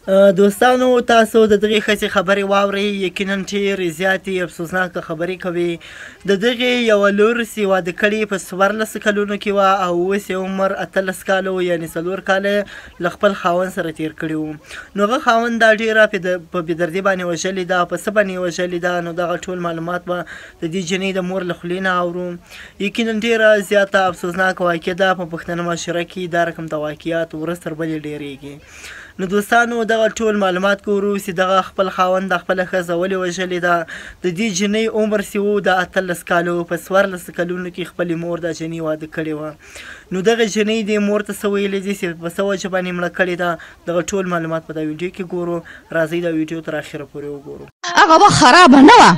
دوستانو تاسو د دغې ښځې خبرې واورئ، یقینا ډېرې زیاتې افسوسناکه خبرې کوي. د دغې یوه لور چې واده کړې په 14 کلونو کې وه او اوس یې عمر 18 کاله و، یعنې 4 کاله یې له خپل خاوند سره تېر کړي وو. نو هغه خاوند دا ډېره په بېدردي باندې وژلې ده، په څه باندې یې وژلې ده، نو دغه ټول معلومات به د دې جینۍ د مور له خولې نه اورو. یقینا ډېره زیاته افسوسناکه واقع ده. په پښتنه معاشره کې دا رقم د واقعات ورځ تر بلې ډېرېږي. نو دوستانو دغه ټول معلومات ګورو چې دغه خپل خاوند د خپله ښځه ولې وژلې ده. د دې جینۍ عمر چې و د 18 کالو، په 14 کلونو کې خپلې مور دا جینۍ واده کړې وه. نو دغه جینۍ دې مور ته څه ویلي دي چې په څه وجه باندې مړه کړې ده، دغه ټول معلومات په دا ویډیو کې ګورو. راځئ دا ویډیو تر اخره پورې وګورو. هغه وخت خرابه نه وه،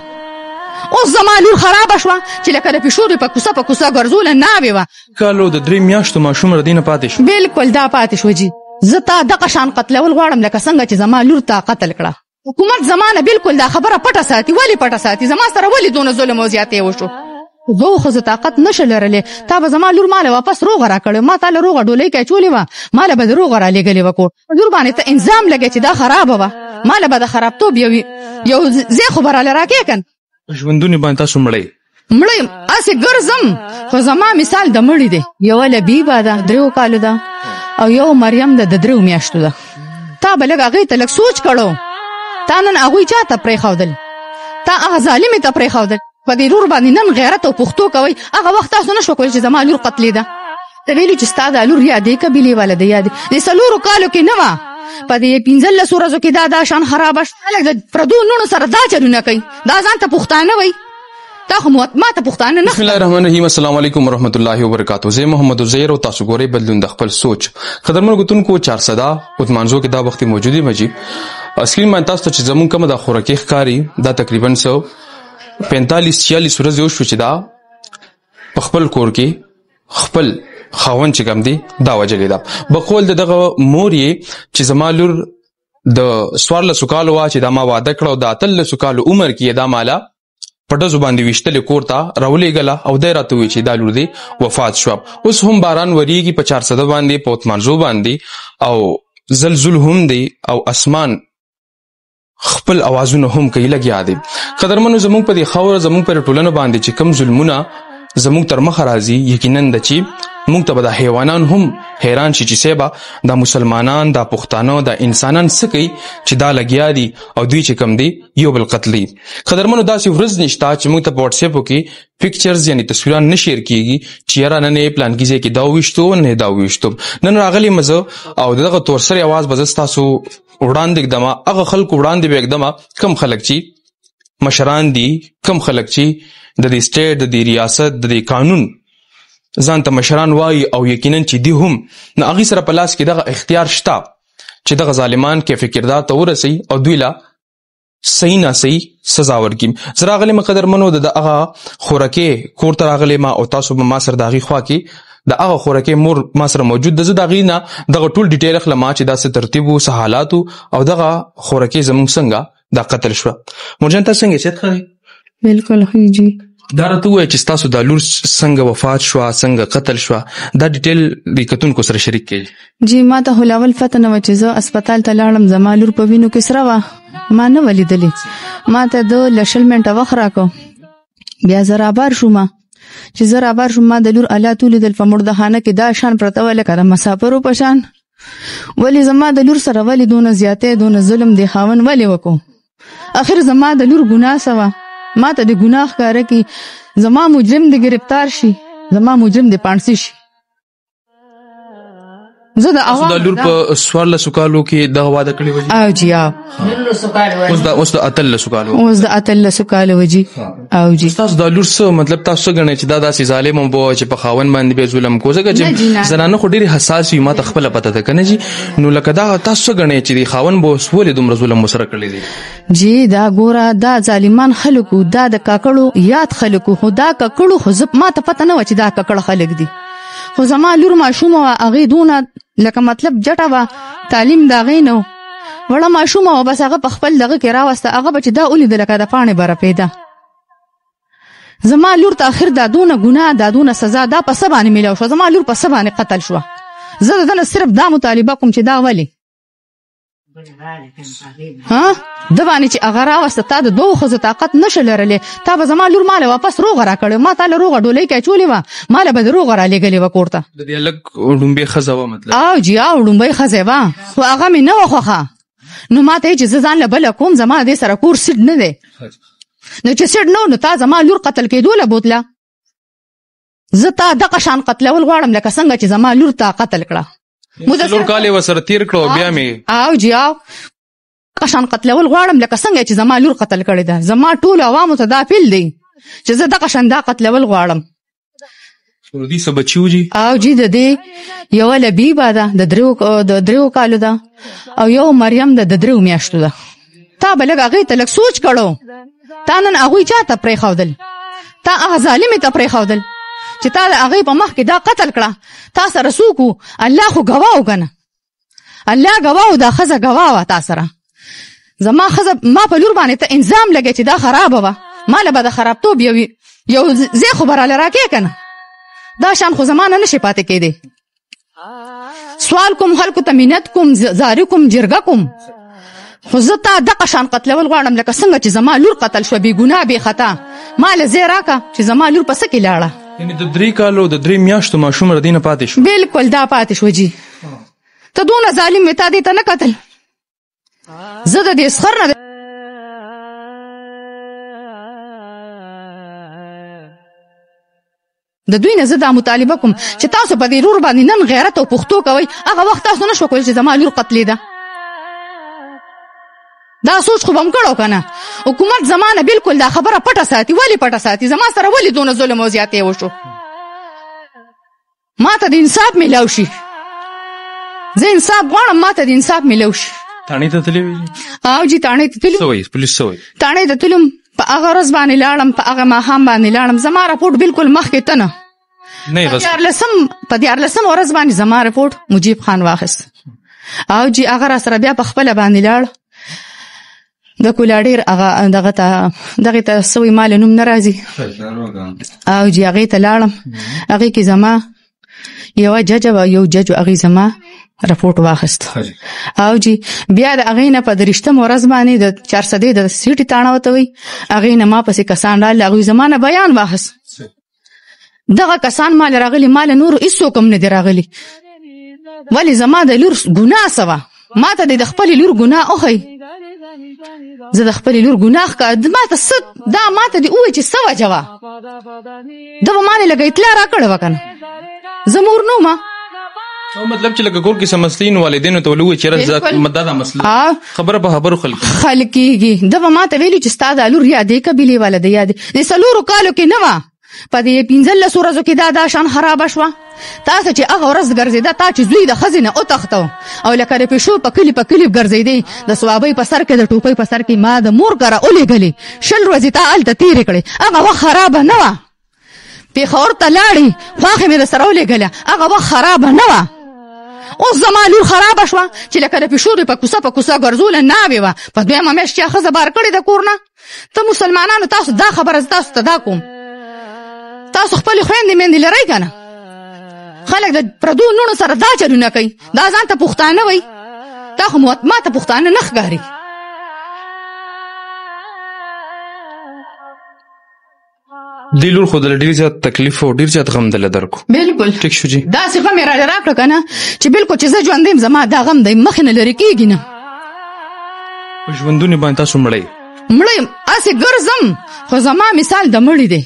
اوس زما لور خرابه شوه چې لکه د پیشو دې په کوڅه په کوڅه ګرځوله ناوې وه. کالو د 3 میاشتو ماشوم ردینه پاتې شو. بالکل دا پاتې شو جی. زه تا دغه شان قتلول غواړم لکه څنګه چې زما لور تا قتل کړه. حکومت زما نه بالکل دا خبره پټه ساتي. ولې پټه ساتي؟ زما سره ولې دونه ظلم او زیاتی وشو؟ زه خو زه طاقت نشه لرلې. تا به زما لور ماله واپس روغه راکړې، ما تا له روغه ډولۍ کې اچولې وه، ماله به د روغه رالیږلې وه کور. لور باندې ته انظام لګې چې دا خرابه وه، ماله به د خرابتوب یو ځای خو به راله راکې کن. ژوندونې باندې تاسو مړی مړی هسې ګرځم، خو زما مثال د مړي دی. یوه لبیبه ده 3 کالو ده او یو مریم ده د 3 میاشتو ده. تا به لږ هغې ته لږ سوچ کړو. تا نن هغوی چا ته پرېښودل؟ تا هغه ظالمې ته پرېښودل. په دې لور باندې نن غیرت او پښتو کوئ. هغه وخت تاسو نه شو کولی چې زما لور قتلې ده. ته ویلو چې ستا دا لور یا دې قبیلې واله ده یا دې دې 4 کالو کې نه وه، په دې 15 ورځو کې دا دا شان خرابه شوه. خلک د پردو نوڼو سره دا چلونه کوي، دا ځان ته پښتانه وایي. تا خو ما ته پښتانه نه. بسم الله الرحمن الرحیم. السلام علیکم ورحمت الله وبرکاتو. زه محمد عزیر او تاسو ګورئ بدلون د خپل سوچ. قدرمن کتونکو، 400 اتمانزو کې دا وخت موجودی مجي سکرین باندې تاسو ته چې زمونږ کومه د خوراکي ښکاري دا تقریبا 145 46 ورځې وشو چې دا په خپل کور کې خپل خاوند چې کوم دی دا وژلې ده. بقول د دغه مور یې چې زما لور د 14 کالو وه چې دا ما واده کړه او د 18 کالو عمر کې یې دا ماله په ډزو باندې ویشتلې کور ته راولېږله او دی راته وویل چې دا لور دې وفات شوه. اوس هم باران وریږي په 400 باندې، په اتمانزو باندې، او زلزل هم دی او اسمان خپل اوازونه هم کوي لګیا دی. قدرمنو، زموږ په دې خاوره، زموږ پر ټولنه باندې چې کوم ظلمونه زموږ تر مخه راځي، یقینا ده چې موږ ته به دا حیوانان هم حیران شي چې صاحبه دا مسلمانان، دا پښتانه، دا انسانان څه کوي چې دا لګیا دي او دوی چې کوم دي یو بل قتلوي. قدرمنو، داسې ورځ نشته چې موږ ته په واټساپو کې پکچرز یعنی تصویران نه شیر کیږي چې یاره نن یې پلانکي ځای کې دا وویشتو، نن یې دا وویشتو. نن راغلی یم زه او د دغه تورسرې اواز به زه ستاسو وړاندې ږدمه، هغه خلکو وړاندې به ږدمه کم خلک چې مشران دي، کم خلک چې د دې سټیټ، د دې ریاست، د دې قانون ځان ته مشران وایي او یقینا چې دی هم نو هغوی سره په لاس کې دغه اختیار شته چې دغه ظالمان کیف کردار ته ورسوي او دوی له صحیح نه صحیح سزا ورکړي. زه راغلی یم قدرمنو د هغه خورکې کور ته راغلی یم او تاسو به ما سره د هغې خوا کې د هغه خورکې مور ما سره موجود ده. زه د هغې نه دغه ټول ډیټیل اخلم چې دا څه ترتیب و، څه حالات و او دغه خورکې زموږ څنګه دا قتل شوه. مورجان، تاسو څنګه یې؟ صحت ښه دی؟ بالکل ښه جی. دا راته ووایه چې ستاسو دا لور څنګه وفات شوه، څنګه قتل شوه، دا ډیټیل د کتونکو سره شریک کړئ. جی، ما ته خو لاول پته نه وه چې زه هسپتال ته لاړم، زما لور په وینو کې سره وه، ما نه وه لیدلې. ما ته ده له 20 منټه وخت راکړ. بیا زه رابار شوم. چې زه رابار شوم، ما د لور حالات ولیدل. په مردخانه کې دا شان پرته وه لکه د مسافرو په شان. ولې زما د لور سره ولې دونه زیاتی، دونه ظلم دی خاوند ولې وکړو؟ اخر زما د لور ګناه څه وه؟ ما ته د ګناه ښکاره کړي. زما مجرم دې ګرفتار شي، زما مجرم دې پاڼسي شي. زه د تاسو د لور په 14 کالو کې دغه واده کړی و؟ او جی، او اوس د 18 کالو، اوس د 18 کالو و جی. او جی، تاسو د لور څه مطلب تاسو څه ګڼئ چې دا داسې ظالم هم وو چې په خاوند باندې به ظلم کو؟ ځکه چې زنانه خو ډېرې حساس وي، ما ته خپله پته ده که نه جی. نو لکه دا تاسو څه ګڼئ چې د خاوند به اوس ولې دومره ظلم ورسره کړی دی؟ جی، دا ګوره، دا ظالمان خلک وو، دا د کاکړو یاد خلک وو. خو دا کاکړو خو زه ما ته پته نه وه چې دا کاکړ خلک دي. خو زما لور ماشومه وه، هغې دونه لکه مطلب جټه وه، تعلیم د هغې نه و، وړه ماشومه وه، بس هغه په خپل دغه کې راوسته. هغه به چې دا ولیده لکه د پاڼې به رپېده. زما لور ته اخر دا دونه ګناه، دا دونه سزا، دا په څه باندې میلاو شوه؟ زما لور په څه باندې قتل شوه؟ زه د ده نه صرف دا مطالبه کوم چې دا ولې ها د باندې چې هغه راوسته، تا د دوو ښځو طاقت نه شو لرلی. تا به زما لور ماله واپس روغه راکړې، ما تا له روغه ډولۍ کې اچولې وه، ماله به د روغه رالیږلې وه کور ته. د دې هلک ړومبۍ ښځه وه مطلب؟ او جي او ړومبۍ ښځه وه، خو هغه مې نه وه خوښه. نو ما ته یې چې زه ځان له بله کوم، زما دې سره کور سیټ نه دی. نو چې سیټ نه و، نو تا زما لور قتل کېدو له بوتله. زه تا دغه شان قتلول غواړم لکه څنګه چې زما لور تا قتل کړه. څلور کاله یې ورسره تېر کړو بیا مې او جي او دغه شان قتلول غواړم لکه څنګه چې زما لور قتل کړې ده. زما ټولو عوامو ته دا اپیل دی چې زه دغه شان دا قتلول غواړم. دې څه بچي وو جي؟ او جي د دې یوه لبیبه ده د دریو کالو ده، او یو مریم ده د 3 میاشتو ده. تا به لږ هغې ته لږ سوچ کړو. تا نن هغوی چا ته پرېښودل؟ تا هغه ظالمې ته پرېښودل چې تا د هغې په مخ کې دا قتل کړه. تا سره څوک و؟ الله خو ګواه و که نه؟ الله ګواه و، دا ښځه ګواه وه تا سره. زما ښځه ما په لور باندې ته انظام لګې چې دا خرابه وه، ما له به د خرابتوب یو ځای خو به راله راکې که نه؟ دا شان خو زما نه نشي پاتې کېدی. سوال کوم، خلکو ته منت کوم، زاري کوم، جرګه کوم، خو زه تا دغه شان قتلول غواړم لکه څنګه چې زما لور قتل شوه، بې ګناه بې خطا. ما له ځای راکه چې زما لور په څه کې لاړه. یعنې د 3 کالو د 3 میاشتو ماشوم ردینه پاتې شو؟ بالکل دا پاتې شو جي. ته دونه ظالم وې، تا دې ته نه کتل. زه د دې سخر نه د دوی نه زه دا مطالبه کوم چې تاسو په دې لور باندې نن غیرت او پښتو کوئ، هغه وخت تاسو نه شو کولی چې زما لور قتلې ده. دا سوچ خو به هم کړو که نه؟ حکومت زما نه بالکل دا خبره پټه ساتي. ولې پټه ساتي؟ زما سره ولې دونه ظلم او زیاتی وشو؟ ما ته د انصاف میلاو شي. زه انصاف غواړم، ما ته د انصاف میلاو شي. تاڼې ته تللی وې؟ او جي تاڼې ته تللی. څه وایي پولیس؟ څه وایي؟ تاڼې ته تلم، په هغه ورځ باندې لاړم، په هغه ماښام باندې لاړم. زما رپورټ بالکل مخکې ته نه په 13 ورځ باندې زما رپورټ مجیب خان واخیست. او جي هغه را سره بیا په خپله باندې لاړ د کولاډیر هغه دغه ته دغه ته سوی مال نوم نه راځي. او جي هغې ته لاړم، هغې کې زما یوه جج وه، یو جج هغې زما رپورټ واخیست. او جي بیا د هغې نه په 23 ورځ باندې د چارسدې د سیټي تاڼه ورته وایي، هغې نه ما پسې کسان راغلل، هغوی زما نه بیان واخیست. دغه کسان مال راغلي، مال نورو هېڅوک هم نه دي راغلي. ولې زما د لور ګناه څه وه؟ ما ته دې د خپلې لور ګناه وښیي. زه د خپلې لور ګناه ښکار، ما ته څه دا ما ته دې ووایي چې څه وجه وه؟ ده به ما نه لږه اطلاع راکړې وه که نه؟ زه مور نه ومه. مطلب چې لکه کور کې څه مسلې نو والدینو ته ولوي چې را دا دا مسله خبره په خبرو خلک کېږي. ده به ما ته ویلي چې ستا دا لور یا دې قبیلې والا دی یا دې د 4 کالو کې نه وه، په دې 15 ورځو کې دا دا شان خرابه شوه. تاسو چې هغه ورځ ګرځېده، تا چې زوی د ښځې نه وتښتو او لکه د پیشو په کلي په کلي ګرځېدې، د صوابۍ په سر کې د ټوپۍ په سر کې ما د مور کره ولېږلې، 20 ورځې تا هلته تېرې کړې، هغه وخت خرابه نه وه. پېښور ته لاړې، خواښې مې درسره ولېږله، هغه وخت خرابه نه وه. اوس زما لور خرابه شوه چې لکه د پیشو دې په کوڅه په کوڅه ګرځوله، ناوې وه. په دویمه میاشت چې ښځه بار کړې د کور نه. ته مسلمانانو تاسو دا خبره زه تاسو ته دا کوم، تاسو خپلې خویندې میندې لرئ که نه؟ خلک د پردو لوڼو سره دا چلونه کوي، دا ځان ته پښتانه وایي، دا خو ما ته پښتانه نه ښکاري. دې لور خو دله ډېر زیات تکلیف او ډېر زیات غم دله درکو. بالکل ټیک شو جي. داسې غم یې راله راکړه که نه چې بالکل چې زه ژوندی یم زما دا غم دی مخې نه لرې کېږي نه. په ژوندوني باندې تاسو مړه یئ؟ مړه یم، هسې ګرځم، خو زما مثال د مړي دی.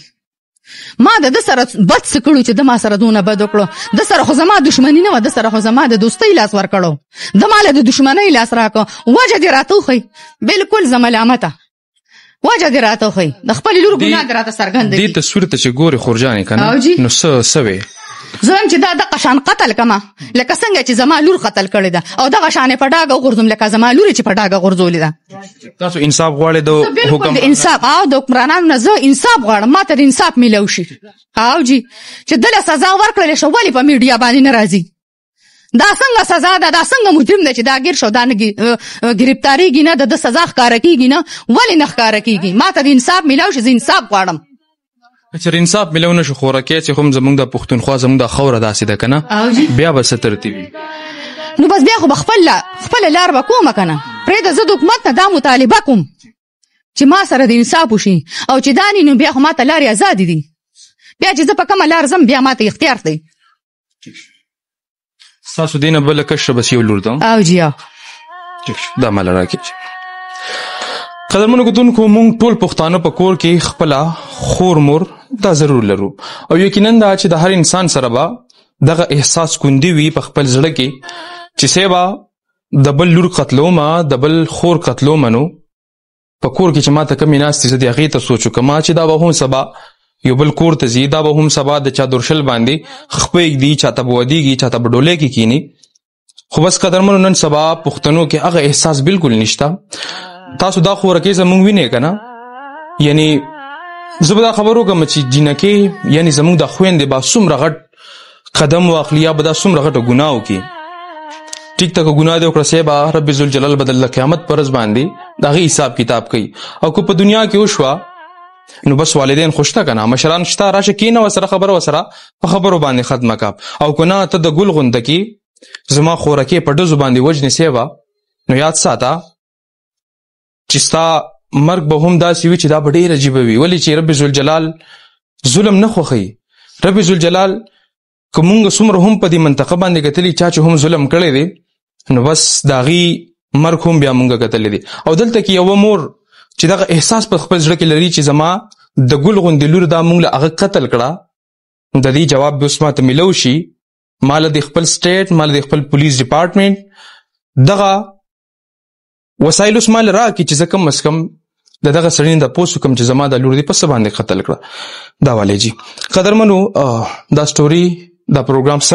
ما د ده سره بد څه کړو چې ده ما سره دونه بد وکړو؟ ده سره خو زما دښمني نه وه، ده سره خو زما د دوستۍ لاس ورکړو، ده ما له د دښمنۍ لاس راکړو. وجه دې راته وښیي، بالکل زه ملامته، وجه دې راته وښیي، د خپلې لور ګناه دې راته څرګنده دې تصویر ته چې ګورې خورجانې که نه، نو څه وې؟ زه وایم چې دا دغه شان قتل کمه لکه څنګه چې زما لور قتل کړې ده، او دغه شان یې په ډاګه وغورځوم لکه زما لور یې چې په ډاګه غورځولې ده. تاسو انصاف غواړئ د حکم؟ د انصاف او د حکمرانانو نه زه انصاف غواړم، ما ته د انصاف میلاو شي. او جي چې دله سزا ورکړل شي، ولې په میډیا باندې نه راځي؟ دا څنګه سزا ده؟ دا څنګه مجرم دی چې دا ګیر شو، دا نه ګرفتاریږي نه، د ده سزا ښکاره کېږي نه، ولې نه ښکاره کېږي؟ ما ته د انصاف میلاو شي، زه انصاف غواړم. که چېرې انصاف میلاو نه شو خورکې چې هم زموږ د پښتونخوا زموږ د خاوره داسې ده که نه، بیا به څه ترتیب وي؟ نو بس بیا خو به خپله لار به کومه که نه. پرېږده زه د حکومت نه دا مطالبه کوم چې ما سره د انصاف وشي، او چې دا نه نو بیا خو ما ته لارې ازادې دي، بیا چې زه په کومه لار ځم بیا ما ته اختیار دی. ستاسو دې نه بله کشره بس یو لور ده؟ او جی او. دا ماله راکړئ. قدرمنو کتونکو، مونږ ټول پښتانه په کور کې خپله خور مور دا ضرور لرو، او یقینا دا چې د هر انسان سره به دغه احساس کوندي وي په خپل زړه کې چې سیبا د بل لور قتلومه، د بل خور قتلومه، نو په کور کې چې ماته کمې ناستې زه دې هغې ته سوچ وکړم چې دا به هم سبا یو بل کور ته ځي، دا به هم سبا د چا درشل باندې خپې ږدي، چاته به ودیږي، چاته به ډولۍ کې کینی. خو بس قدرمنو، نن سبا پښتنو کې هغه احساس بالکل نشته. تاسو دا خورکې زمونږ وینئ که نه؟ یعنی زه به دا خبر وکړم چې جینکې یعنی زمونږ د خویندې به څومره غټ قدم واخلي یا به دا څومره غټه ګناه وکړي. ټیک ته که ګناه دې وکړه صاحبه، رب ذوالجلال به د قیامت پر ورځ باندې د هغې حساب کتاب کوي، او که په دنیا کې وشوه نو بس والدین خو شته که نه، مشران شته، راشه کښېنه ورسره خبره ورسره په خبرو باندې ختمه کړه. او که نه ته د ګل غونده کې زما خورکې په ډزو باندې وژنې صاحبه، نو یاد ساته چې ستا مرګ به هم داسې وي چې دا به ډېر عجیبه وي. ولې چې رب ذوالجلال ظلم نه خوښوي. رب ذوالجلال که مونږ څومره هم په دې منطقه باندې کتلي چا چې هم ظلم کړی دی، نو بس د هغې مرګ هم بیا مونږ کتلی دی. او دلته کې یوه مور چې دغه احساس په خپل زړه کې لري چې زما د ګل غوندې لور دا مونږ له هغه قتل کړه، د دې جواب به اوس ماته میلو شي. ما له د خپل سټیټ، ما له د خپل پولیس ډپارټمنټ دغه وسایل اوس ما له راکړي چې زه کم از کم د دغه سړي نه تپوس وکړم چې زما د لور دې په څه باندې قتل کړه. دا والي جی قدرمنو، دا سټوري دا پروګرام سره